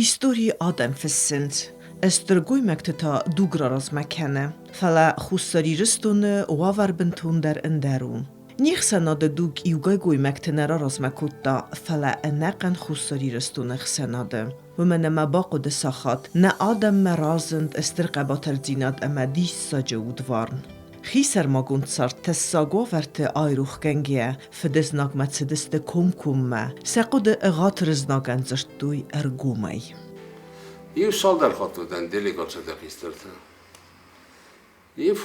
Историйы адӕм фыссынц, стыр гоймӕгты та дуг раразмӕ кӕны. Фӕлӕ Хуссар Ирыстоны уавӕр бынтондӕр ӕндӕр у. Не хсӕнады дуг иугай гоймӕгты нӕ раразмӕ кодта, фӕлӕ ӕнӕхъӕн Хуссар Ирыстоны ӕхсӕнады. Уымӕн ӕмӕ бахъуыды сахат нӕ адӕммӕ разынд стыр хъӕбатырдзинад ӕмӕ диссаджы удварн. Хисӕрмагонд цард тӕссаг уавӕрты айрохгӕнгӕйӕ, фыдызнагмӕ цыдысты комкоммӕ, сӕ хъуыды ӕгъатыр знагӕн дзырдтой ӕргомӕй. Иу цалдӕр хатты уыдӕн делегациты хистӕртӕ. Иу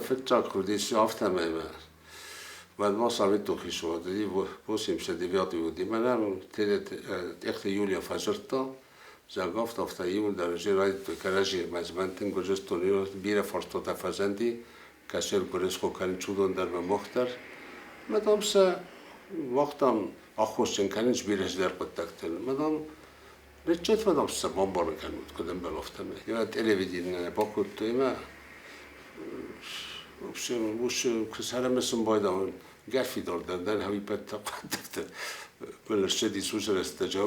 фыццаг уыдис афтӕмӕй мӕ мӕнмӕ советон хицауад уыди 89 уыди. Мӕнӕн Тъехты Юлия фӕдзырдта, зӕгъгӕ, афтӕ иуылдӕр ӕз райдыдтой кӕрӕдзи мӕзмӕнтын Гуырдзыстоны бирӕ фарстатӕ фӕзынди, кӕсӕг гуырысхо кӕнын чудон дӕр мӕ мах дӕр. Мӕ, дам, сӕ мах, дам, аххосджын кӕнынц бирӕ цыдӕр хъуыддӕгтыл. Мӕ, дам, Речет, мӕ, дам, сӕ бамбарын кӕнут, куыд ӕмбӕлы, афтӕмӕй. Йӕ телевидение бакодтой ӕмӕ в общем, уыцы куы сӕрӕмысын байдауын, гӕффидар дӕр дӕн хӕуипӕттӕ хъуыддӕгтӕ. Мын ссыдис уыцы рӕстӕджы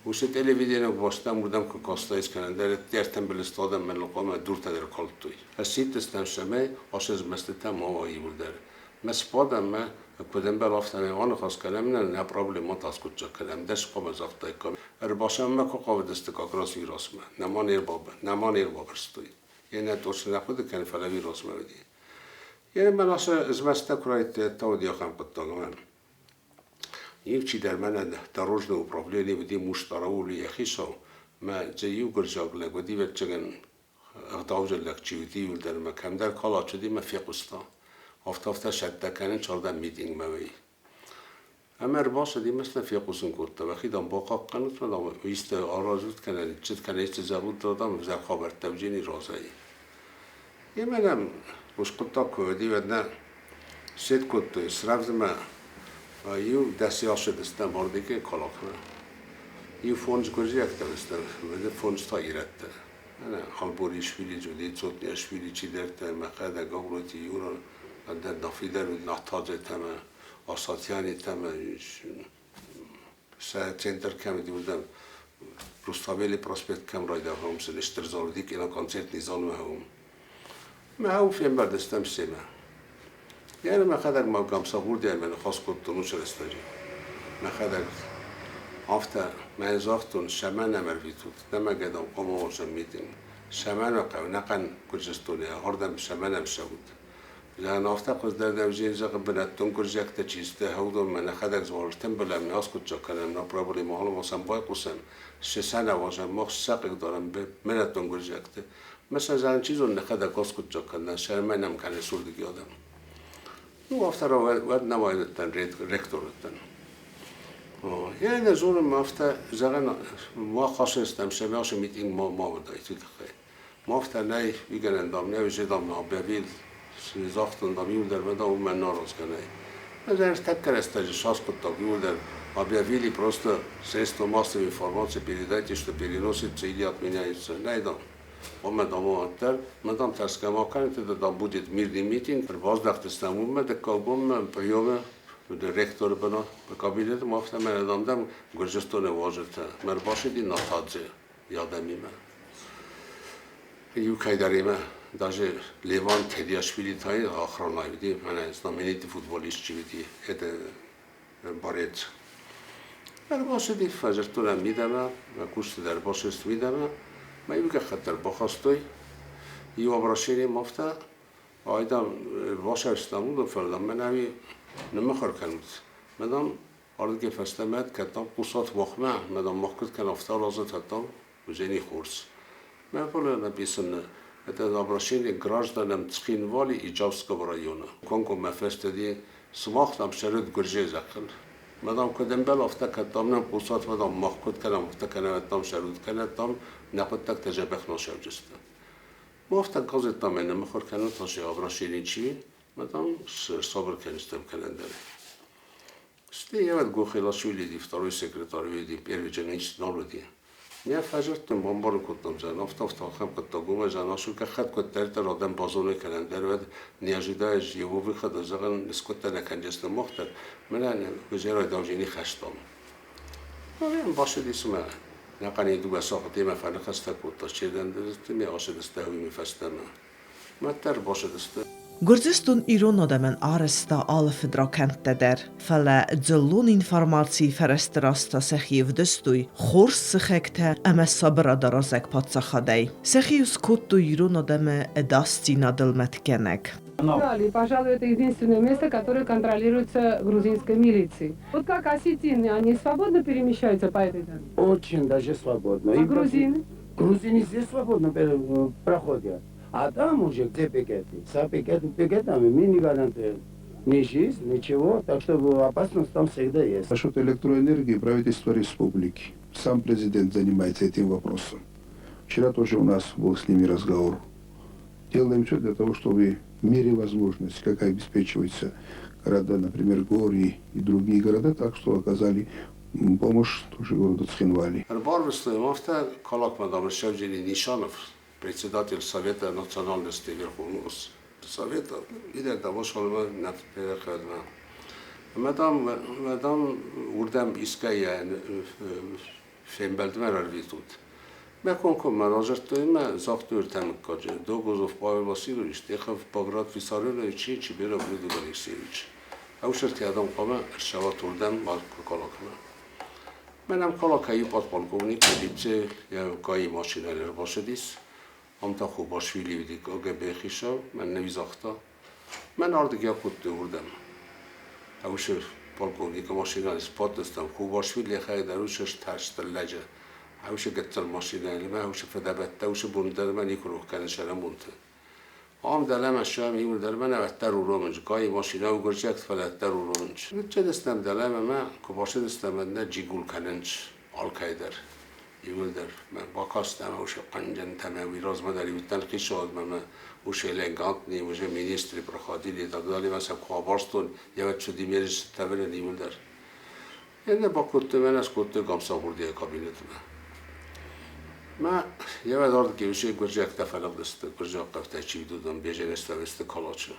уыцы телевидение бастам, уырдӕм куы кастаис кӕнӕ дӕр ӕртӕмбылысты адӕм мӕныл хъуамӕ дуртӕ дӕр калдтой. Ӕссидтыстӕм цӕмӕй ацы змӕстытӕ ма уа иуылдӕр. Мӕ спадӕм мӕ куыд ӕмбӕлы, афтӕмӕй аныхас кӕнӕм, нӕ нӕ проблемӕтӕ аскъуыддзаг кӕнӕм, дӕс хъуамӕ загътаиккам. Ӕрбасӕммӕ куы хъавыдысты как раз вирусмӕ, нӕма не нӕма не рбабырстой. Йе нӕ точно нӕ хъуыды кӕны, фӕлӕ вирусмӕ уыди. Йе мӕ ацы змӕстытӕ куы райдыдта, уыди ахӕм хъуыддаг ӕмӕ иу чидӕр мӕнӕн дорожное управление уыди Муштараули йӕ хицау, мӕ дзы иу гуырдзиаг лӕг уыди, ӕвӕццӕгӕн, ӕгъдауджын лӕг чи уыди, иуылдӕр мӕ кӕмдӕр калачы уыди мӕ фехъуыста. Афтӕ-афтӕ сӕттӕ кӕнын цалдӕр митингмӕ уый. Ӕмӕ ӕрбацыди мӕ сӕ фехъусын кодта, уӕхи, дам, бахъахъхъӕнут, мӕ, дам, исты аразут кӕнӕ чызг кӕнӕ исты зӕгъут, дам, ӕвзӕр хабӕрттӕ уыдзӕни разӕй. Емӕ нӕм ус хъуыддаг куы уыди, уӕд нӕ сед кодтой, срӕвдз мӕ иу дӕс ацыдыстӕм ардыгӕй Калакмӕ. Иу фондз гуырдзиӕгтӕ уыдыстӕм, фондз та ирӕттӕ. Алборишвили уыди, Цотниашвили чидӕртӕ, мӕхӕдӕг Агълоти Юра, ӕндӕр Нафидӕр уыд, Нахтадзетӕ ӕмӕ Асатианитӕ ӕмӕ сӕ центр кӕм уыди, уырдӕм Руставели проспект кӕм райдайа, уым сын стыр зал уыди, киноконцертный залмӕ уым. Мӕ ау фембӕлдыстӕм семӕ. Йӕ мӕхӕдӕг ма Гамсахурдиамӕ ныхас кодтон уыцы рӕстӕджы. Мӕхӕдӕг афтӕ мӕ загътон, цӕмӕн ӕм ӕрвитут, нӕмӕгӕ дам хъуамӕ уадзӕм митинг. Цӕмӕн уӕ хъӕуы ӕнӕхъӕн Гуырдзыстонӕй ардӕм цӕмӕн ӕм цӕут? Зӕгъын, афтӕ хуыздӕр дӕм зин зӕгъы бынӕттон гуырдзиӕгтӕ чи сты, уыдонмӕ нӕхӕдӕг дзуарӕртӕмбӕлӕм, нӕ аскъуыддзаг кӕнӕм, нӕ проблемӕ алыварсӕн байхъусӕм, цы сӕ нӕ уадзӕм, мах сӕ хъыгдарӕм бынӕттон гуырдзиӕгты. Мӕ зӕгъын, чи зоны, нӕхӕдӕг аскъуыддзаг кӕнӕм, сӕрмӕ нӕм кӕны сурдыги адӕм. Ну, афтӕ уӕд нӕ уайдыдтӕн ректор уыдтӕн. Я не зонын, афтӕ зӕгъӕн, мах хасыстӕм, сӕ митинг ма уыдаид, уый тыххӕй. Мафтӕ нӕй, уигӕнӕн дам нӕ уызе дам объявил, загътон дам иуылдӕр мӕ дам уымӕн наразгӕ нӕй. Ӕз ӕртӕккӕ рӕстӕджы саскъуыдтаг иуылдӕр объявили просто средства массовой информации передайте, что переносится или отменяется. Нӕй дам. Омӕ дам уӕддӕр, мӕ дам тӕрсгӕ ма кӕнут, дам будет мирный митинг. Ӕрбаздӕхтыстӕм уымӕ дыккаг бонмӕ приемы ректоры бынат кабинеты афтӕ мӕнӕ дам дӕм Гуырдзыстоны уазджытӕ. Мӕ ӕрбацыди Натадзе адӕмимӕ. Иу кӕйдӕримӕ даже Леван Тедиашвили та охрана уыди, мӕнӕ знаменитый футболист чи уыди, это борец. Ӕрбацыди, фӕдзырдтой ӕм мидӕмӕ, мӕ кусты дӕр бацыд мидӕмӕ, мӕ иу гӕххӕтт дӕр бахастой. Иу обращение ма афтӕ, айдам басӕрстам уыдон, фӕлӕ мӕнӕ уый ныммыхуыр кӕнут. Мӕ дам ардыгӕй фӕстӕмӕ кӕд дам хъусат махмӕ, мӕ дам мах куыд кӕнӕм, афтӕ аразат, дам уыдзӕни хорз. Мӕ было написано, это обращение к гражданам Цхинвали и Джавского района. Комкоммӕ фӕстӕди сымах дам сӕрыд гуырдзыйы зӕххыл. Мӕ дам куыд ӕмбӕлы, афтӕ кӕд дам нӕм хъусат, мӕ дам мах куыд кӕнӕм, афтӕ кӕнӕм, дам сӕрут кӕнӕ дам нӕ хъуыддӕгтӕ дзӕбӕх нал сӕвджысты. Ма афтӕ газеттӕ мӕ ныммыхуыр кӕнут, асы обращение чи, мӕ дам сабыр кӕныстӕм кӕлӕндӕры. Стӕй ӕвӕд Гохелашвили второй секретарь уыди, первый журналист нал уыди. Мӕ фӕзырдтон, бамбарын кодтам, зӕгъын, афтӕ афтӕ ахӕм хъуыддаг у, зӕгъын, ашу гӕххӕтт куыддӕриддӕр адӕм базоной кӕлӕндӕр, уӕд не ожидаешь его выхода, зӕгъын, скъуыдтӕ нӕ кӕнджысты мах дӕр, мӕнӕ гуызӕрӕй дауджини хӕстам. Бацыди цымӕ. Нӕхъӕни дууӕ сахатемӕ фӕнихӕстӕ кодта чердӕмдӕр ацыдысты ӕви фӕстӕмӕ. Мӕддӕр бацыдысты. Гуырдзыстон ирон адӕмӕн арӕзта алы фыдракӕндтӕ дӕр, фӕлӕ дзыллон информацийы фӕрӕзты раз та сӕхи ӕвдыстой хорз сыхӕгтӕ ӕмӕ сабырадаразӕг паддзахадӕй. Сӕхи скодтой ирон адӕмы ӕдасдзинадыл мӕтгӕнӕг. И, пожалуй, это единственное место, которое контролируется грузинской милицией. Вот как осетины, они свободно перемещаются по этой дороге? Очень даже свободно. А грузины? Грузины здесь свободно проходят. А там уже где пикеты? За пикетами мы не гарантируем ни жизнь, ничего. Так что опасность там всегда есть. Насчет электроэнергии правительство республики. Сам президент занимается этим вопросом. Вчера тоже у нас был с ними разговор. Делаем все для того, чтобы в мере возможности, как обеспечиваются города, например, Гори и другие города, так что оказали помощь тоже городу Цхинвали. Ӕрбарвыстой афтӕ Калакмӕ, дам, Шевджини Нишанов, председатель Совета национальности Верховного Совета, ide дам нӕ Мадам, уырдӕм искӕйӕ фембӕлдмӕ ӕрвитут. Мӕ комкоммӕ радзырдтой мӕ загътой ӕртӕ мыггаджы: Догозов Павел Васильевич, Техов Баграт Виссарионович и Чибиров Людвиг Алексеевич. Ӕвсӕрти адӕм хъуамӕ ӕрцӕуат уырдӕм Калакмӕ. Мӕнӕм Калакӕй подполковник Липце йӕ ГАИ машинӕйыл ӕрбацыдис. Ам та Хубашвили уыди КГБ-йы хицау, мӕн нӕ загъта. Мӕн ардыгӕй акодтой уырдӕм. Ӕвсӕр полковникы машинӕйыл сбадтыстӕм. Хубашвили йӕхӕдӕг дӕр уыцы тарст лӕджы. Ӕвсӕр гыццыл машинӕйыл мӕ ӕвсӕр фыдӕбӕттӕ уыцы бон дӕр мӕ никуы рох кӕны цӕрӕнбонты. Ам дӕлӕмӕ ссӕуӕм иуылдӕр мӕнӕ уӕддӕр уромынц. ГАИ машинӕ у гуырдзиӕгты, фӕлӕ уӕддӕр уромынц. Ныццыдыстӕм дӕлӕмӕ мӕ куы бацыдыстӕм, уӕд нӕ джигул кӕнынц алкӕй дӕр. Иуылдӕр мӕ бакастӕн уыцы хъӕнджынтӕ мӕ уый размӕ дӕр уыдтӕн хицауадмӕ мӕ уыцы элегантный уже министры проходили и так далее мӕ сӕ куы абарстон, йӕ Чудимерис тӕвырын иуылдӕр. Иннӕ бакодтой мӕнӕ скодтой Гамсахурдийы кабинетмӕ. Мӕ йӕ ардыгӕй уыцы гуырдзиӕгтӕ фӕлыгъдысты, гуырдзиаг хъӕутӕй чи уыд, уыдон Беженецтӕ Калачы.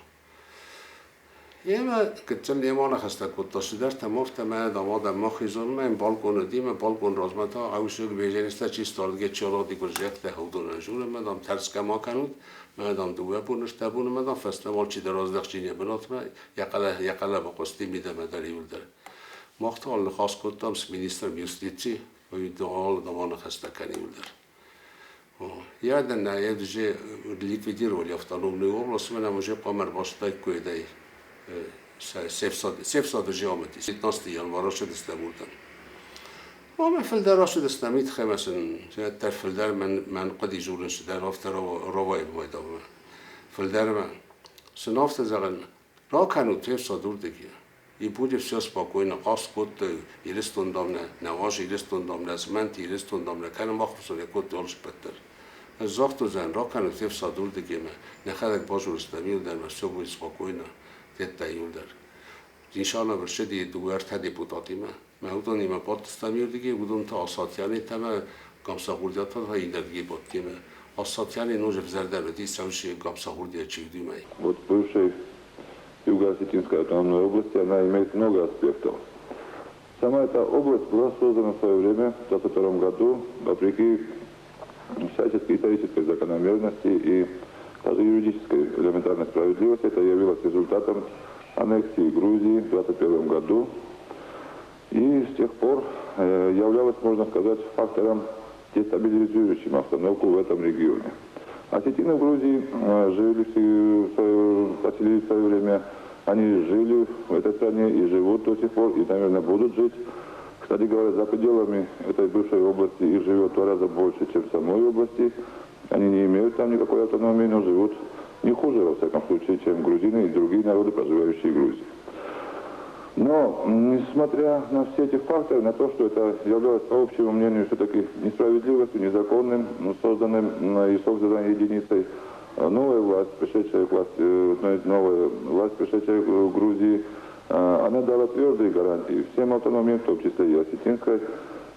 Емӕ гыццыл немӕ ныхӕстӕ кодта цыдӕртӕ, мафтӕ мӕ дам адӕм махизон, мӕ балкъоны уыди, мӕ балкъон размӕ та ӕвзаг Беженецтӕ чи стардыгӕй чи алыгъди гуырдзиӕгтӕ, уыдонӕн зоны, мӕ дам тӕрсгӕ ма кӕнут, мӕ дам дыууӕ боны, ӕртӕ боны, мӕ дам фӕстӕмӕ алчидӕр аздӕхти йӕ бынатмӕ, йӕ хъӕлӕба хъуысти мидӕмӕ дӕр иуылдӕр. Мах та ныхас кодтам с министром юстиции, уый алы дам ныхӕстӕ кӕны иуылдӕр. Я да уже ликвидировали автономную область, мы нам уже хъуамӕ ӕрбацыдаиккой се фсады жиамети. 15 январ ацыдыстӕм уырдӕм. Омӕ фылдӕр ацыдыстӕм итхӕмӕ сын ӕддӕр фылдӕр мӕн хъуыди дзурын цыдӕр афтӕ равайы байдагъмӕ. Фылдӕр мӕ сын афтӕ зӕгъын, ракӕнут се фсад уырдыги. И будет все спокойно. Хъаст кодтой Ирыстон дам нӕ, нӕ уаз Ирыстон дам нӕ змӕнты Ирыстон дам нӕ кӕны мах кодтой алыппӕт дӕр. Ӕз загътон, зӕгъын, ракӕнут се фсад уырдыгемӕ, нӕхӕдӕг базондзыстӕм иуылдӕр мӕ все будет спокойно, тедта иуылдӕр. Нишанов ӕрцыди дыууӕ-ӕртӕ депутатимӕ. Мӕ уыдонимӕ бадтыстӕм иуырдыгӕй, уыдон та Асатианитӕ ӕмӕ Гамсахурдиатӕ та иннӕрдыгӕй бадтимӕ. Асатиани ноджы ӕвзӕрдӕр уыди, цӕуы Гамсахурдиа чи уыди, уымӕй. Вот бывшей Юго-Осетинской автономной области, она имеет много аспектов. Сама эта область была создана в свое время, в 1922 году, вопреки всяческой исторической закономерности и даже юридической элементарной справедливости. Это явилось результатом аннексии Грузии в 1921 году. И с тех пор являлось, можно сказать, фактором, дестабилизирующим обстановку в этом регионе. Осетины в Грузии жили, поселились в свое время, они жили в этой стране и живут до сих пор, и, наверное, будут жить. Кстати говоря, за пределами этой бывшей области их живет в два раза больше, чем в самой области. Они не имеют там никакой автономии, но живут не хуже, во всяком случае, чем грузины и другие народы, проживающие в Грузии. Но, несмотря на все эти факторы, на то, что это являлось, по общему мнению, все-таки несправедливостью, незаконным, но созданным и созданной единицей, новая власть, пришедшая к власти, новая власть, пришедшая в Грузии, она дала твердые гарантии всем автономиям, в том числе и осетинской,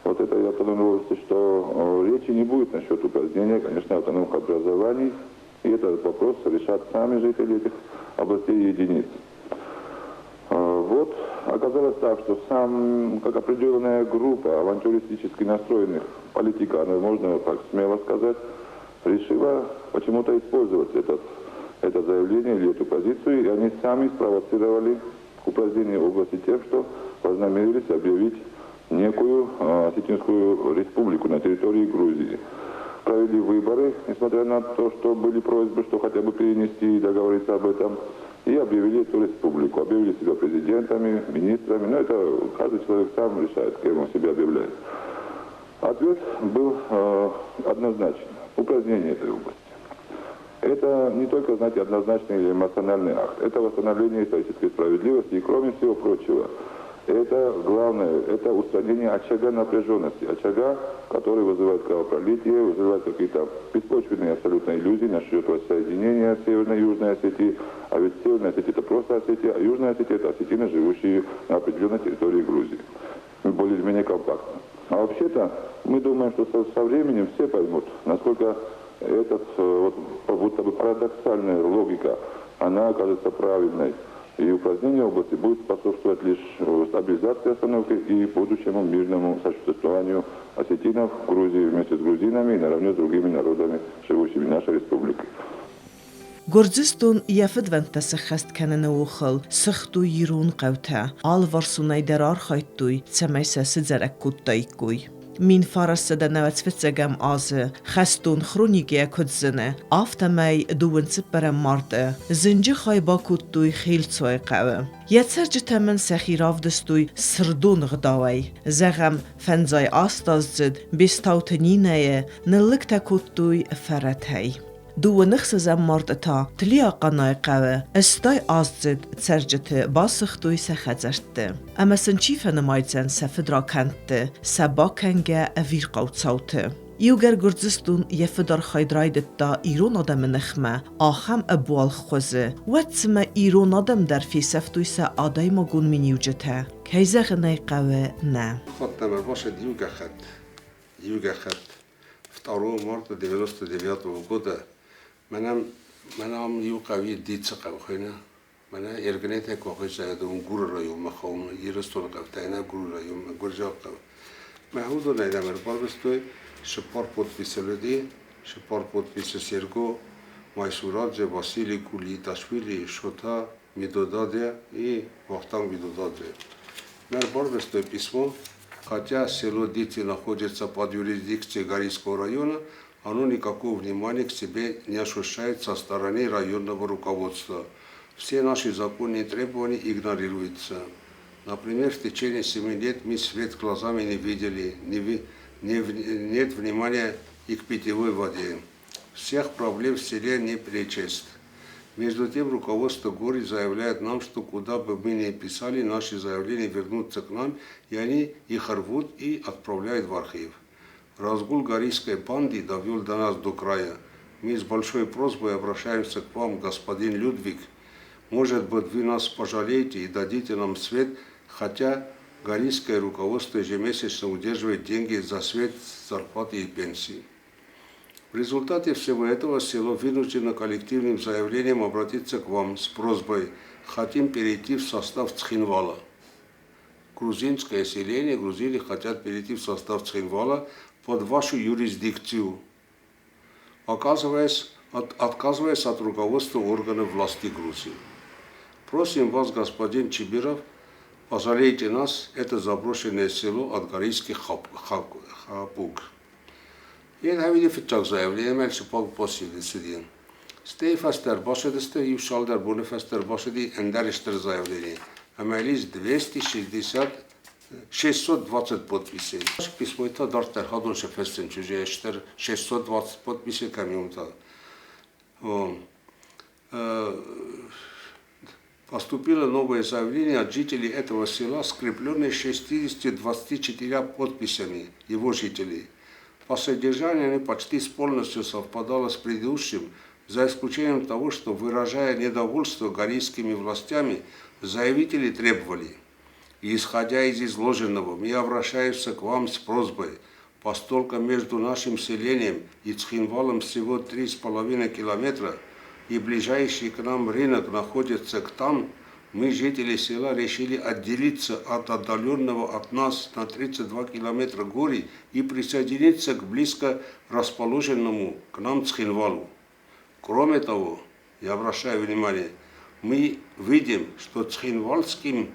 вот этой автономной области, что речи не будет насчет упразднения, конечно, автономных образований, и этот вопрос решат сами жители этих областей и единиц. Вот. Оказалось так, что сам, как определенная группа авантюристически настроенных политиканов, можно так смело сказать, решила почему-то использовать это заявление или эту позицию, и они сами спровоцировали упразднение области тем, что вознамерились объявить некую осетинскую республику на территории Грузии. Провели выборы, несмотря на то, что были просьбы, что хотя бы перенести и договориться об этом, и объявили эту республику. Объявили себя президентами, министрами, но это каждый человек сам решает, кем он себя объявляет. Ответ был однозначен. Упразднение этой области. Это не только, знаете, однозначный или эмоциональный акт. Это восстановление исторической справедливости и, кроме всего прочего, это главное, это устранение очага напряженности, очага, который вызывает кровопролитие, вызывает какие-то беспочвенные абсолютно иллюзии насчет воссоединения Северной и Южной Осетии. А ведь Северная Осетия – это просто Осетия, а Южная Осетия – это осетины, живущие на определенной территории Грузии. Более или менее компактно. А вообще-то мы думаем, что со временем все поймут, насколько этот вот, будто бы парадоксальная логика, она окажется правильной. И упразднение области будет способствовать лишь стабилизации обстановки и будущему мирному существованию осетинов в Грузии вместе с грузинами и наравне с другими народами, живущими в нашей республике. Гуырдзыстон йӕ фыдвӕндтӕ сӕххӕст кӕныны охыл сыгътой ирон хъӕутӕ, алыварсонӕй дӕр архайдтой, цӕмӕй сӕ сыдзӕрӕг кодтаиккой. 1995 азы хӕстон хроникӕйӕ куыд зыны, афтӕмӕй дыууын цыппӕрӕм марты зынджы хай бакодтой Хелцуайы хъӕуы. Йӕ цӕрджытӕ мын сӕхи равдыстой сырдон ӕгъдауӕй. Зӕгъӕм, фӕндзай астаздзыд Бестауты Нинӕйы ныллыгтӕ кодтой фӕрӕтӕй. Дыууын ӕхсӕзӕм марты та Тлиахъанайы хъӕуы 80 аздзыд цӕрджыты басыгътой сӕ хӕдзӕртты. Ӕмӕ сын чи фӕнымайдзӕн сӕ фыдракӕндты, сӕ бакӕнгӕ ӕвирхъау цауты? Иугӕр Гуырдзыстон йӕ фыдархайд райдыдта ирон адӕмы ныхмӕ ахӕм ӕбуалгъ хуызы, уӕд цымӕ ирон адӕм дӕр фесӕфтой сӕ адӕймагон миниуджытӕ? Кӕй зӕгъын ӕй хъӕуы, нӕ. Хаттӕмӕ бацыд иу гӕххӕтт, иу гӕххӕтт 2 марта 99 года мӕнӕн мӕнӕ ам иу хъӕуи Дицы хъӕу хуыйны. Мӕнӕ Ергнетӕй кохисайӕ уым Гуры районмӕ хауы, Ирыстоны хъӕутӕй нӕ Гуры районмӕ, гуырдзиаг хъӕу. Мӕ уыдонӕй дӕм ӕрбарвыстой цыппар подписы уыди, цыппар подписы Серго, Майсурадзе, Василий Гулиташвили, Шота, Мидодаде и Вахтанг Мидодадзе. Мӕ ӕрбарвыстой письмо, хотя село Дити находится под юрисдикцией Горийского района, оно никакого внимания к себе не ощущает со стороны районного руководства. Все наши законные требования игнорируются. Например, в течение 7 лет мы свет глазами не видели, не, не, нет внимания и к питьевой воде. Всех проблем в селе не перечесть. Между тем, руководство Гори заявляет нам, что куда бы мы ни писали, наши заявления вернутся к нам, и они их рвут и отправляют в архив. Разгул горийской банды довел до нас до края. Мы с большой просьбой обращаемся к вам, господин Людвиг. Может быть, вы нас пожалеете и дадите нам свет, хотя горийское руководство ежемесячно удерживает деньги за свет, зарплаты и пенсии. В результате всего этого село вынуждено коллективным заявлением обратиться к вам с просьбой «Хотим перейти в состав Цхинвала». Грузинское селение, грузины хотят перейти в состав Цхинвала под вашу юрисдикцию, отказываясь от руководства органов власти Грузии. Просим вас, господин Чибиров, пожалейте нас, это заброшенное село от горийских хапуг. Йӕ фыццаг заявление цыппар подписи цыди. Стӕй фӕстӕ ӕрбацыдысты, иу цалдӕр боны фӕстӕ ӕрбацыди ӕндӕр стыр заявление. Ӕмӕ ис 260 620 подписей. Письмо та дарддӕр хадон сӕ фӕстын чызджы стыр 620 подписей кӕм и та. Поступило новое заявление от жителей этого села, скрепленное 624 подписями его жителей. По содержанию они почти с полностью совпадало с предыдущим, за исключением того, что, выражая недовольство горийскими властями, заявители требовали: исходя из изложенного, мы обращаемся к вам с просьбой, поскольку между нашим селением и Цхинвалом всего 3,5 километра, и ближайший к нам рынок находится к там, Мы, жители села, решили отделиться от отдаленного от нас на 32 километра Гори и присоединиться к близко расположенному к нам Цхинвалу. Кроме того, я обращаю внимание, мы видим, что цхинвальскими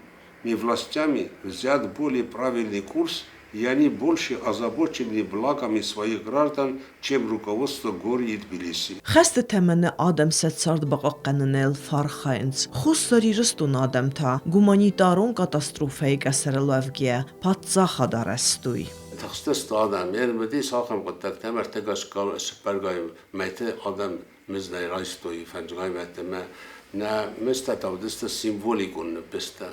властями взят более правильный курс, и они больше озабочены благами своих граждан, чем руководство Гори и Тбилиси. Хӕсты тӕмӕны адӕм сӕ цард бахъахъхъӕныныл фӕархайынц. Хуссар Ирыстоны адӕм та гуманитарон катастрофӕйы къӕсӕрыл уӕвгӕйӕ паддзахад арӕзтой. Тыхстысты адӕм. Йе уыдис ахӕм хъуыддӕгтӕм ӕртыгай цыппӕргай мӕйты адӕм мыздӕй райстой фӕндзгай мӕйты ӕмӕ нӕ мыздтӕ та уыдысты символикон ныббызтӕ.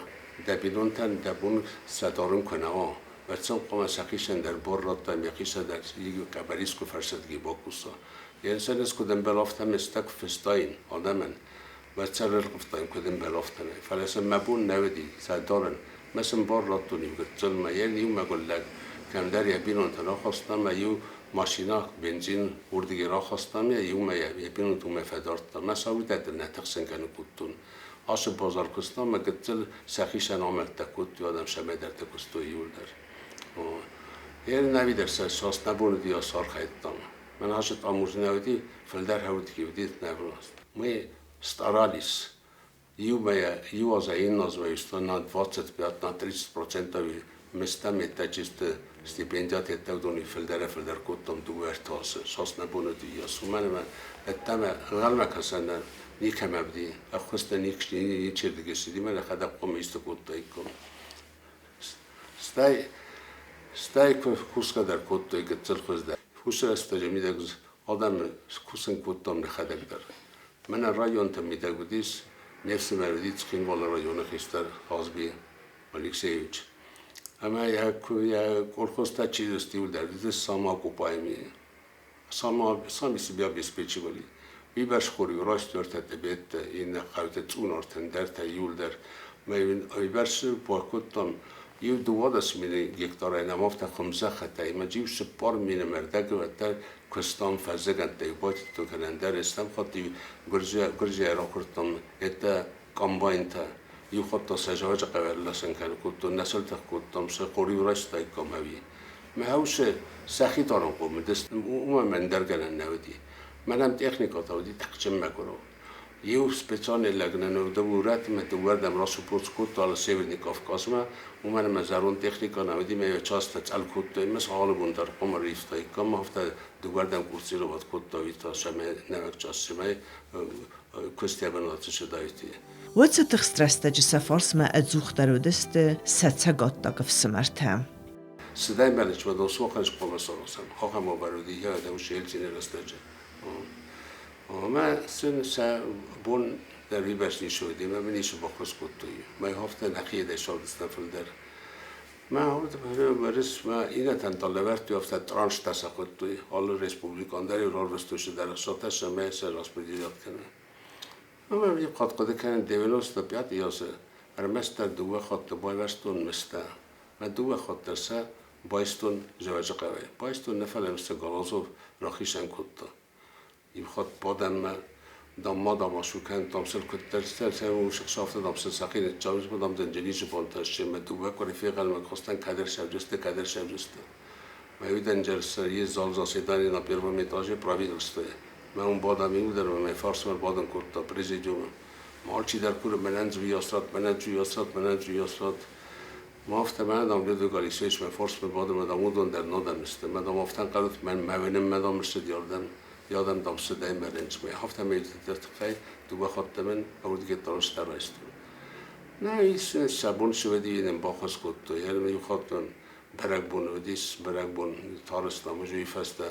Дӕ бинонтӕн дӕ бон сӕ дарын куы нӕ уа, уӕд сын хъуамӕ сӕхицӕн дӕр бар радтай, йӕхицӕн дӕр къӕбӕр искуы фӕрсырдыги бакуса. Йенсӕн ӕз куыд ӕмбӕлы, афтӕ мыздтӕ куы фыстаин адӕмӕн, уӕд сӕ рылхъывтаин куыд ӕмбӕлы, афтӕмӕй. Фӕлӕ сын мӕ бон нӕ уыди сӕ дарын. Мӕ сын бар радтон иу гыццыл, мӕ йӕ иу мӕгуыр лӕг кӕмдӕр йӕ бинонтӕн ахаста, мӕ иу машинӕ бензин уырдыгӕй рахаста ӕмӕ иумӕ йӕ бинонты уымӕ фӕдардта. Мӕ сауидӕттӕ нӕ тыхсын кӕны кодтон. Ацы базар куыста ӕмӕ гыццыл сӕхицӕн амӕлттӕ кодтой, адӕм цӕмӕйдӕрты куыстой иуылдӕр. Ӕви дӕр сӕ цас нӕ бон уыди, ас архайдтам. Мӕн азы тамуз нӕ уыди, фылдӕр хӕудги уыди нӕ власт. Мы старались иумӕ иу азӕй иннӕ азмӕ на 25, на 30% местам это чисто стипендиат уыдони фылдӕрӕй-фылдӕр кодтам дыууӕ ӕртӕ азы. Цас нӕ бон уыди, уымӕн ӕмӕ ӕддӕмӕ ӕнхъӕлмӕ кӕсӕн никӕмӕ уыди, ӕххуыстӕ ничердыгӕй цыди, мӕ нӕхӕдӕг хъуамӕ исты кодтаиккам. Стӕй кусгӕ дӕр кодтой гыццыл хуыздӕр. Уыцы рӕстӕджы мидӕг адӕмы скусын кодтам нӕхӕдӕг дӕр. Мӕнӕ районты мидӕг уыдис ме фсымӕр уыди Цхинвалы районы хистӕр Хазби Алексеевич. Ӕмӕ йӕ колхозтӕ чи сты, иуылдӕр уыдысты самоокупаемые. Сами себя обеспечивали. Уыйбӕрц хор-иу растӕртӕ бедтӕ, иннӕ хъӕутӕ цъунартӕ, ӕндӕртӕ иуылдӕр. Мӕ уыйбӕрц бакодтам иу 12 000 гектарӕй нӕм афтӕ хуымзӕххытӕ ӕмӕ иу 4 000 ӕрдӕгы уӕддӕр куыстам фӕззыгӕндтӕ-иу байтыдтон кӕнӕ ӕндӕр стӕм хатт-иу гуырдзиайы ракуырдтам ӕддӕ комбайнтӕ. Иу хатт та сӕ зӕвӕджы хъӕуӕй ӕрласӕн кӕнын кодтон, нӕ сыл тых кодтам, сӕ хор-иу райстаиккам ӕви. Мӕ усы сӕхи дарынхъом уыдысты, уымӕн мӕ ӕндӕр гӕнӕн нӕ уыди. Мӕнӕн техникӕ та уыди тыхджын мӕгуырау. Иу специальный лӕг нын урӕтмӕ дыууӕрдӕм расупорт кодта алы Северный Кавказмӕ, уымӕн ӕмӕ зӕронд техникӕ нӕ уыди, мӕ йӕ часто цъӕл кодтой ӕмӕ сӕ алы бон дӕр хъуамӕ ривтаиккам, афтӕ дыууӕрдӕм курсировать кодта, уый та сӕмӕ нӕуӕг час сӕмӕ куыстӕ бынаты сыдаити. Уыцы тыхст рӕстӕджы сӕ фарсмӕ ӕдзухдӕр уыдысты сӕ цӕгаттаг ӕфсымӕртӕ. Цыдӕй мӕлычмӕ дон сохӕн хъуамӕ сарасӕм. Ахӕм уавӕр уыди йӕ адӕм Ельцины рӕстӕджы. Ӕмӕ сын сӕ бон дӕр уыйбӕрц ницы уыди, ӕмӕ мын ницы баххуыс кодтой. Мӕ афтӕ нӕхиӕдӕй сардыстӕм фылдӕр. Мӕ рыс мӕ иннӕтӕн та лӕвӕрдтой, афтӕ транштӕ сӕ кодтой. Алы республикон дӕр-иу рарвыстой цыдӕр ӕхцатӕ, цӕмӕй сӕ распределят кӕна. Ӕмӕ иу хатт хъуыды кӕнын 95 азы ӕрмӕстдӕр дыууӕ хатты байвӕзтон мыстӕ. Мӕ дыууӕ хатт дӕр сӕ байстон Дзӕуӕджыхъӕуӕй. Байстон нӕ, фӕлӕ мсӕ Галазов рахицӕн кодта. Иу хатт бадӕнмӕ, дам, ма дам, ацу кӕн, дам, сыл куыддӕр сӕхсӕвты, дам, сын сӕхи ныццӕуынц, дам, дынджынизы бонтӕ сты, мӕ дыууӕ къуыри фехъӕлмӕ кастӕн, кӕдӕр сӕвджысты, кӕдӕр сӕвджысты. Мӕ уидӕнджер есть зал заседаний на первом этаже правительства. Мӕ уым бадӕм иуылдӕр ӕмӕ мӕ фарсмӕ бадын кодта президиумы. Алчидӕр куры мӕнӕн дзуйасрат, мӕнӕн дзуйасрат, мӕнӕн дзуйасрат. Ма афтӕ мӕнӕ дам Людвиг Алексеевич мӕ фарсмӕ бады, мӕ дам уыдон дӕр нодӕм сты. Мӕ дам афтӕ ӕнхъӕлут, мӕн мӕ уынынмӕ дам ссыд ярдӕм, ядӕм дам ссыдӕй мӕ рынчынмӕ. Афтӕ мӕ иуты тыххӕй дыууӕ хатты мӕн ӕвдгетдӕр райстон. Нӕ, сӕ бон цы уыди, нын баххуыс кодтой. Ӕмӕ иу хатт мӕм бӕрӕгбон уыдис, бӕрӕгбон Тарыстам уый фӕстӕ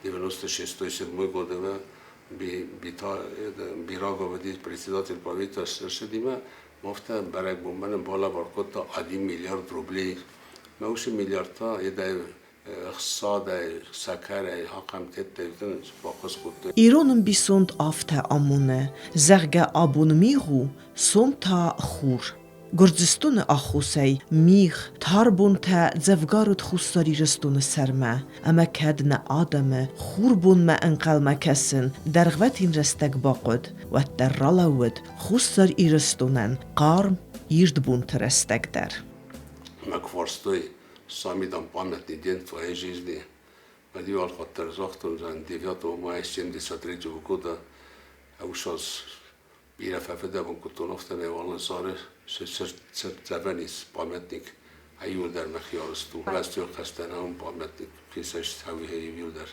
96-седьмой годы Бирагов уыди председатель правительства ссыдимӕ, афтӕ бӕрӕгбон мӕнӕн балӕвар кодта 1 миллиард рублей. Мӕ уыцы миллиард та едӕй ӕхцадӕй, сӕкӕрӕй, ахӕм теттӕй баххуыс кодтой. Ирон ӕмбисонд афтӕ амоны, зӕгъгӕ, абон мигъ у, сом та хур. Гуырдзыстоны аххосӕй мигъ, тар бонтӕ дзӕвгар уыд Хуссар Ирыстоны сӕрмӕ, ӕмӕ кӕд нӕ адӕмы хурбонмӕ ӕнхъӕлмӕ кӕсын дӕргъвӕтин рӕстӕг бахъуыд, уӕддӕр ралӕууыд Хуссар Ирыстонӕн хъарм, ирд бонты рӕстӕг дӕр. Мӕ куы фарстой, самый там памятный день в твоей жизни, уӕд иу алхатт дӕр загътон, зӕгъын, 9 мая 73 года ӕвшаз бирӕ фӕфыдӕбон кодтон, афтӕ нӕ Уалынсары цыртдзӕвӕн ис памятник, иуылдӕр мӕхи арӕзт у. Бӕстыхъӕстӕн ам памятник хицӕй иуылдӕр.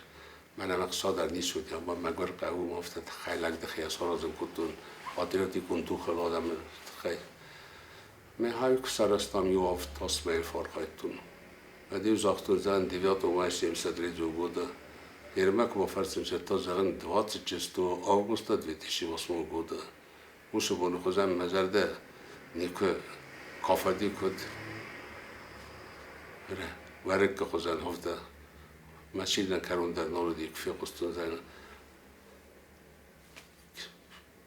Мӕнӕн ӕхца дӕр ницы уыди, ӕмӕ мӕгуыр хъӕуы афтӕ тыххӕй лӕгдыхӕй саразын кодтон патриотикон духыл адӕмы тыххӕй. Мӕ хай куы сарӕзтам, иу авд тасмӕйы фӕархайдтон. Уӕд-иу загътон, зӕгъын, 9 мая 73 года Ермак бафӕрсын та зӕгъын 26 августа 2008 года. Уыцы боны хуызӕн мӕ зӕрдӕ никуы кафӕди куыд уӕрыккы хуызӕн афтӕ. Мӕ сидӕн кӕрон дӕр нал уыди, куы фехъуыстон, зӕгъын,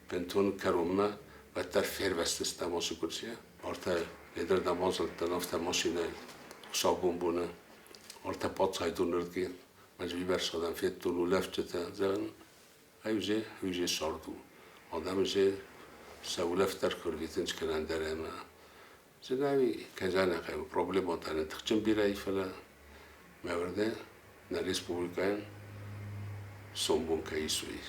бынтон кӕронмӕ уӕддӕр фервӕзтыстӕм ацы гуырдзыйӕ. Ӕртӕ ледӕрдӕм азылдтӕн афтӕ машинӕйыл хуыцаубон боны ӕртӕ паддзахадон ӕрдги мӕ бибӕрц адӕм федтон улӕфджытӕ, зӕгъын, ай уже уже сӕрд у. Адӕм уже сӕ улӕфт дӕр куы рвитынц кӕнӕ ӕндӕр ӕмӕ зынӕй кӕй проблемӕтӕ нын тыхджын бирӕ и, фӕлӕ мӕ уырны, нӕ республикӕйӕн сомбон кӕй ис, уый.